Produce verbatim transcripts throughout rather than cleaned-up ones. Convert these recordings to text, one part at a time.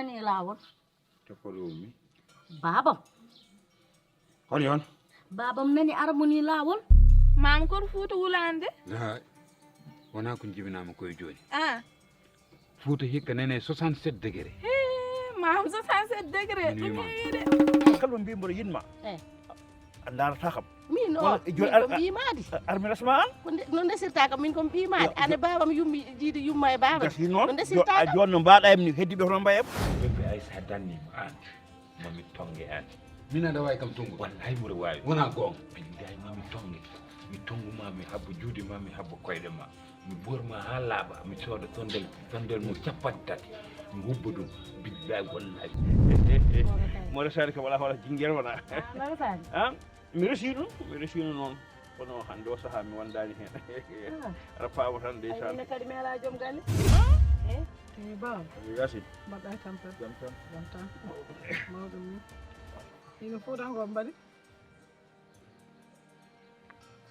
E laawol. To koɗo ummi? Baabam. Holi on? Baabam nani ara mo ni laawol. Maam kon Fuuta wulaande. Laay. Wonaa ko jibinaama koye jooni. Ah. Fuuta hikka nene soixante-sept degré. Hee, maam soixante-sept degré. Min Ɗum wiima. Heewi de. Kala mbiy mboɗo yiɗma. Eh. A ndaarata kam. Min o Wala, min jo- ko ar- mbiimaadi. Armi rasma an. Ko nde- no ndesirta kam min ko mbiimaadi. Yo- Ane baabam yummi jiidi yumma e baabam. Gasi noon. No ndesirta A kam. jooni no mbaɗa em ni heddiɓe hono mbaɗa em. Bébé Aïssa danni mo an. Mami tonge an. Min aɗa waawi kam tongu. Wallahi mboɗo waawi. Wonaa goonga. Billahi mami tonge. Mi tongu ma mi habbo juude ma mi habbo koyɗe ma. Mi boor ma ha laaɓa mi sooda sondel sondel mo capanɗe tati. Mi hubba ɗum. Billahi wallahi. Moɗo sari kam wala hola jinguere wona. Nana sani. An mi resi ɗum mi resino noon. Kono hannde o saha mi wondani hen. Aɗa faama tan ndeysan. Ayina kadi mi ala joom galle. Eyi baaba, Gasi. mbaɗɗa e tampere? Jam tan. Jam tan. Mawɗum ni. Ino fuutanko mbaɗi?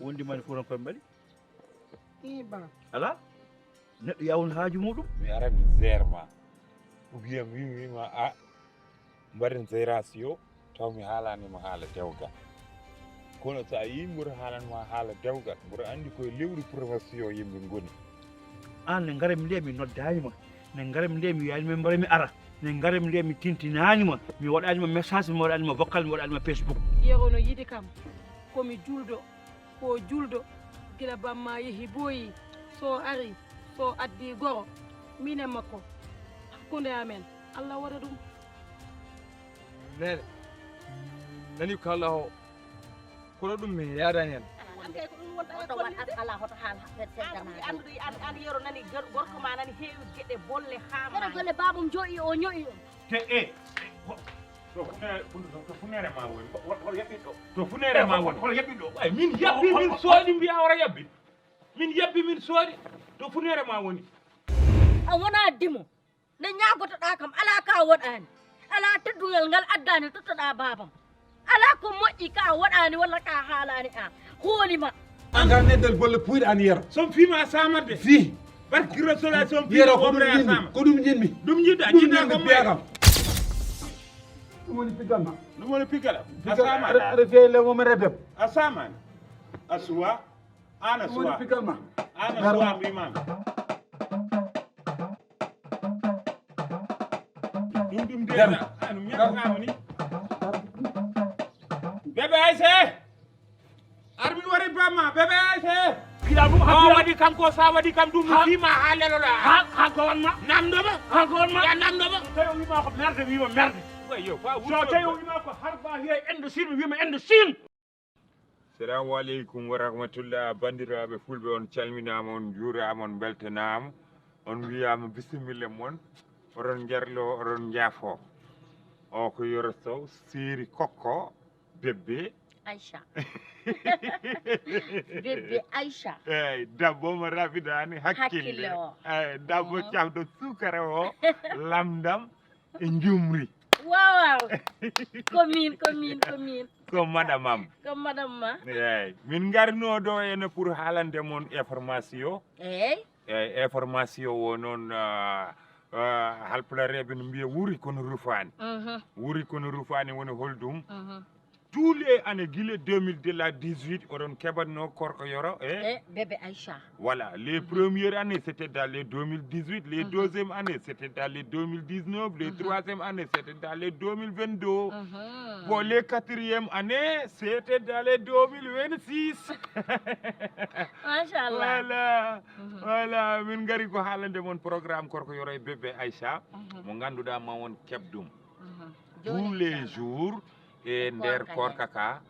Wondi mani fuutankoɓe mbaɗi? Ii baaba. Ala. Neɗɗo yawno haaju muɗum. Mi arani zerma. Ou bien mi wima a mbaɗen zération taw mi haalanima haala dewgal. Kono so a yii mboɗo haalanma haala dewgal mboɗo andi koye lewru promotion yimɓe ngoni. An ne ngara mi nde mi noddanima ne ngara mi nde mi wiyani mi mbara mi ara ne ngara mi nde mi tintinanima mi waɗanima message mi waɗanima vocal mi waɗanima facebook. Yero no yiɗi kam. Ko mi julɗo ko julɗo. Gila bamma yehi boyi. So ari so addi goro. Min e makko. Hakkunde amen. Allah waɗa ɗum. Nene nani ko kalɗa o kono ɗum mi yaada hen. An kay ko ɗum wonta e golle de. Ala hoto haal. An ko mi anndude an an yero nani gorko ma nani heewi geɗe bolle haama. Yero golle babum joɗi o ño'i o. Te e to funere to funere ma woni hol yaɓɓiɗo to funere ma woni hol yaɓɓiɗo ay min yabbi min soodi mbiya wara yabbi min yabbi min soodi to funere ma woni. A wona dimo. Nde ñaagotoɗaa kam alaa ka woɗaani, alaa teddungal ngal addaani tottoɗaa baabam, alaa ko moƴƴi ka woɗaani walla ka haalaani a hooli ma. An ka neddal bolle puyɗa an yero. Son fima a samat de. Fi. Barki rasula son fima yero ko dum jinmi. Ko dum jinmi. Dum jinda jinda ko piyagam. Dum woni pigal ma. Dum woni pigal. A sama. Ada ada fiye le mo mere beb. A sama. A suwa. Ana suwa. Pigal ma. Ana suwa mi man. Ɗum ɗum de anu ñakkama ni. Bébé Aïssé. Armi wari bamma bébé Aïssé. Kila ɗum ha waɗi kam ko sa waɗi kam ɗum mi fima ha leloɗa. Ha ha ko wanma. Namdoma. Ha ko wanma. Ya namdoma. Tawi o wima ko merde wima merde. Wayo fa. So tawi o wima ko harba hiya endo sin wima endo sin. Salamu aleykum wa rahmatullah. Banndiraaɓe fulɓe, on calminaama, on njuuraama, on mbeltanaama, on mbiyaama bisimilla mon. Oɗon njarlo, oɗon njaafo. O ko Yoro Sow, Seeri Kokko, Bébé. Aïcha. Bébé Aïcha. Eyi, dabbo mo raɓidaani hakkille. Hakkille o. Eyi, dabbo cafdo suukara o, lamndam e njumri. Waaw waaw. Ko min, ko min, ko min. Ko madame am. Ko madame ma. Eyi, min ngarno ɗo ene pour haalande mon information. Eyi. Eyi, information o noon, ah, ah, halpulareeɓe no mbiya wuri kono rufaani. Mhm. Wuri kono rufaani woni holɗum? Mhm. Tous les années, gila deux mille de la dix-huit, oɗon keɓatno Korka Yoro e Eh, bébé Aïcha. Voilà, les premières années, c'était dans les deux mille dix-huit, les deuxième années, c'était dans les deux mille dix-neuf, les troisième années, c'était dans les deux mille vingt-deux. Bon, les quatrième années, c'était dans les deux mille vingt-six. Machallah. Voilà. Voilà, min ngari ko haalande mon programme Korka Yoro e bébé Aïcha. Mo ngannduɗaa ma won keɓ ɗum. Tous les jours e nder korka ka,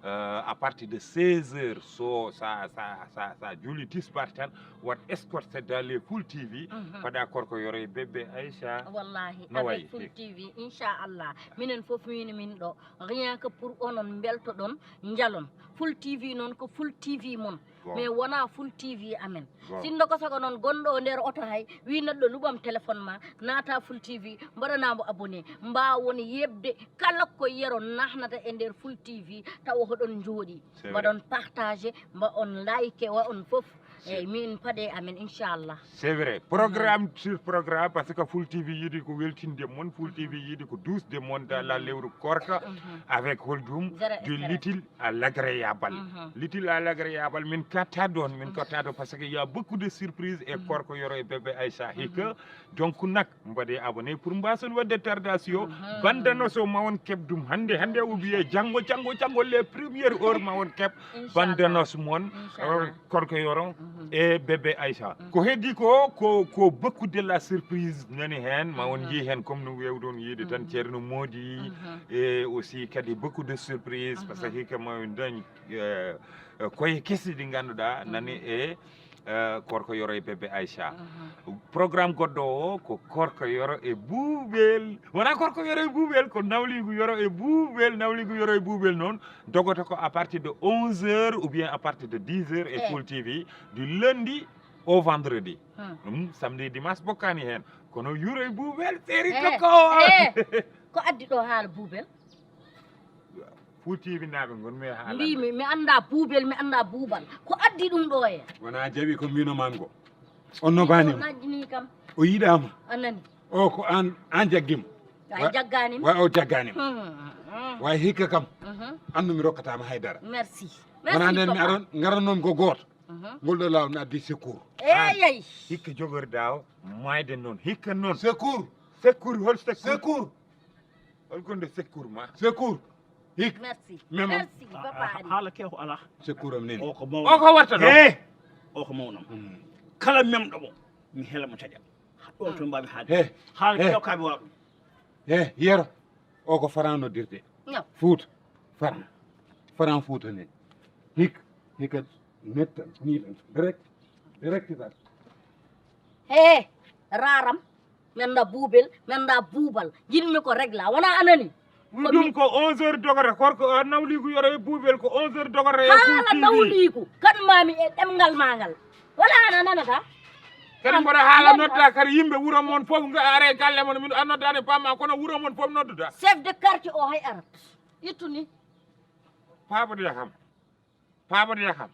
euh, à partir de seize heures, so sa sa sa sa juuli tisbar tan, wat escorte dans les full T V, paɗa Korka Yoro e bébé Aïcha. Wallahi, no avec wayi full T V inchallah. Minen fof wini min ɗo, rien que pour onon mbeltoɗon, njalon. Full T V noon ko full T V mon. Mais wona full T V amen. Sinno ko sago noon gonɗo o nder oto hay wi neɗɗo luɓam téléphone ma, naata full T V, mbaɗanamo abonné, mbawon yeɓde kala ko Yero nahnata e nder full T V, tawa hoɗon jooɗi. Mbaɗon partagé, mba on like, wa on fof. Eyyi, min paɗe amen, inchallah. C'est vrai. Programme sur programme, parce que Full T V yiɗi ko weltinde mon, Full T V yiɗi ko duusde mon dans la lewru koorka, avec Holɗum, Zéro du stress. L'utile à l'agréable. L'utile à l'agréable, min katta ɗon, min katta ɗon, parce que y a beaucoup de surprises e Koorka Yoro e Bébé Aïcha. Hikka, donc nak, mbaɗe abonné pour mbason wadde tardation. Bande annonce o ma on keɓ ɗum hannde, hannde ou bien janngo, janngo, janngo, les premières heures ma on keɓ bande annonce mon. Inchallah. Koorka Yoro e Bébé Aïcha. Ko heddi ko, ko, ko beaucoup de la surprise nani hen, ma on yi hen comme no wewɗon yiide tan Ceerno Moodi, e aussi kadi beaucoup de surprise, parce que hikka ma on dañ, euh, euh, koye kese ɗi ngannduɗaa nani e, euh, Koorka Yoro e Bébé Aïcha. Programme goɗɗo o ko Koorka Yoro e Buubel. Wona Koorka Yoro e Buubel, ko Nawliigu Yoro e Buubel, Nawliigu Yoro e Buubel noon. Dogoto ko à partir de onze heures ou bien à partir de dix heures e Full T V du lundi au vendredi. Ɗum samedi dimanche bokkaani heen. Kono Yoro e Buubel, série Eh, koko. Eh, ko addi ɗo haala Buubel? Full T V naaɓe ngon mi haala. Mbimi mi annda Buubel, mi annda Buubal. Ko addi ɗum ɗo e? Wona jaɓi ko mbino mango. On no bani Najjini kam, o yiɗama. A nani? O ko an an jaggim. A jagganima. Wa o jagganima. Hmm, hmm, Wa hikka kam. Mhm. Andu mi rokkatama haydara. Merci. Wona Merci nden mi papa. aron ngarannomi ko goto. Mhm. Ngol ɗo lawol mi addi secours. Eyyi. Hikka jogorɗa o mayde noon. Hikka noon. Secours. Secours, hol secours? Secours. Hol gonde secours ma? Secours. Hik. Merci. Même Merci papa Ari. Haala kew ko alaa. Secours am neni. O ko mawɗo. O ko watta ɗo. He. O ko mawɗo. Kala memɗo mo mi hela mo caƴa. Ɗon to mbaami haalde. He. Haala He. kew ka mi waɗa ɗum. He. Yero. O ko faran noddirde. No. Fuuta. Faran. Faran Fuuta ne. Hik. Hika. Netta. Ni ɗan. Direct. Direct tan. He, raram. Mi annda Buubel, mi annda Buubal. Jinmi ko régla. Wona a nani? Ɗum ko onze heures dogata. Koorka, uh, Nawliigu Yoro e Buubel ko onze heures dogata e Full Haala T V. Nawliigu. Kan mami e ɗemngal mangal. Wala ana nanata? Kadi mboɗo haala nodda kadi yimɓe wuro mon fof nga are galle mon, min a noddani pamma kono wuro mon fof nodduda. Chef de quartier o hay arat. Ittu ni. Paaboɗoya kam. Paaboɗoya kam.